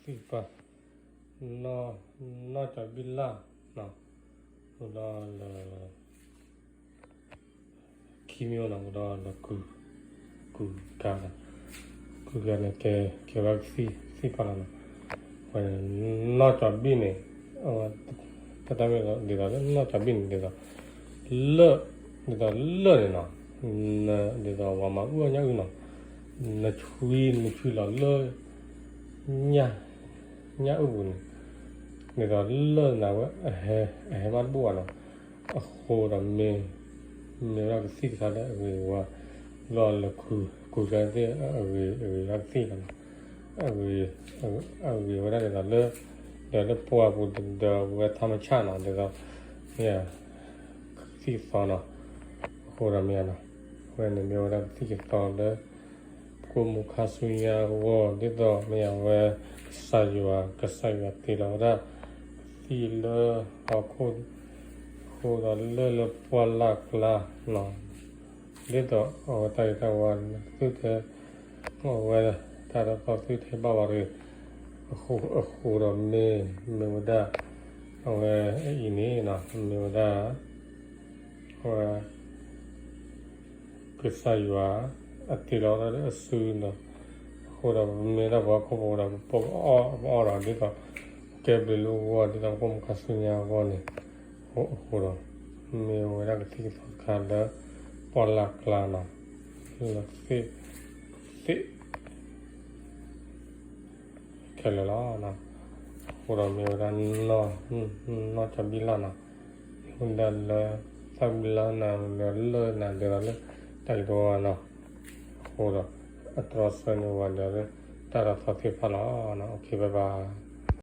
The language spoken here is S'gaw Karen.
သ့ၣ်တဖၣ်, နီၢ်ကၠီၤဘံၣ်လၢ်နီၤ, အိၣ်ဒီးလၢ ခံမံၤနီၤ, အိၣ်ဒီးလၢ ကုၢ်ကၤ, ကုၢ်ကၤန့ၣ် ကဲ ကဲဝဲဒၣ်ကသံၣ်တဖၣ်လီၤနီၤ. ဝဲ နီၢ်ကၠီၤဘံၣ်န့ၣ် တၢ်မ့ၢ် ဒ်သိးလၢနီၢ်ကၠီၤဘံၣ်န့ၣ် ဒ်သိး လၢၢ်, ဒ်သိးလၢၢ်န့ၣ်နီၤ, ဒ်သိးပှၤမၤအုၣ်အီၣ်ညၣ်အုၣ်နီၤ, နဆွံ နဆွံလီၤလၢ ညၣ်, ညၣ်အုၣ်ပူၤန့ၣ်, ဒ်သိးလၢၢ်န့ၣ်ဝဲ အဟဲ, အဟဲမးတဘူၣ်ဘၣ်နီၤ. အဃိဒီးမ့ၢ်, မ့ၢ်ဝဲဒၣ်ကသံၣ်တခါလၢအဂ့ၤဝဲ, လီၤလၢ ကုၢ်ကၤသ့ၣ်အဂ့ၤ, အဂ့ၤဝဲဒၣ်ကသံၣ်လီၤနီၤ. အဂ့ၤ, အဂ့ၤဝဲဒၣ်ဒ်သိးလၢ, ဒီးလၢပှၢ်ပူၤဒီးဝဲထီမဆၣ်နီၤ, ဒ်သိး မ့ၢ် ကသံၣ်ကသီနီၤ. အဃိဒီးမ့ၢ်နီၤ, အဝဲန့ၣ်မ့ၢ်ဝဲဒၣ်ကသံၣ်ကသီလၢ ပကိးမူခါဆူညါအဂီၢ် ဒ်သိးမ့ၢ်ဝဲ ကစၢ်ယွၤ, ကစၢ်ယွၤတ့လီၤဝဲဒၣ် ကသံၣ်လၢဟီၣ်ခိၣ် အဃိဒီးလၢၢ်လၢပှၢ်လၢ်ကျါနီၤ, ဒ်သိးအဝဲတၢ်ဂ့ၤတၢ်ဝါ သုထဲ အဝဲတၢ်တသီသုထဲဘၣ်ဝဲတဂ့ၤ. အဃိဒီးမ့ၢ်, မ့ၢ်ဝဲဒၣ် အဝဲအံၤန့ၣ်နီၤ, မ့ၢ်ဝဲဒၣ် အဝဲ ကစၢ်ယွၤ အတ့လီၤဝဲဒၣ်လၢအစုဒီး, အဃိဒီးပမ့ၢ်ဒၣ်ပှၤဟီၣ်ခိၣ်ဖိဒီး ပအီၣ်, ပအီၣ်ဒီးဒ်သိး ကဲဘျုးလၢအဂီၢ် ဒ်သိးပကိးမူခါဆူညါအဂီၢ်န့ၣ်, အဃိဒီး မ့ၢ်ဝဲဒၣ်ကသံၣ်ကသီတခါလၢ ပှၢ်လၢ်ကျါနီၤ, လၢသ့ၣ်, သ့ၣ် ခဲလၢာ်လီၤ. အဃိဒီးမ့ၢ်ဝဲဒၣ် နီၢ်ကၠီၤဘံၣ်လၢ်နီၤ, မ့ၢ်ဝဲဒၣ်လၢ သၣ်ဘံၣ်လၢ်နၤ လၢလၢၢ်နၤ ဒ်သိးလၢ တၢ်ဂ့ၤတဝါနီၤ, အဃိဒီး အတြီဆၢန့ၢ်ဝဲဒၣ်လၢ တၢ်တသီသ့ၣ်တဖၣ်လီၤ. Okay, bye bye.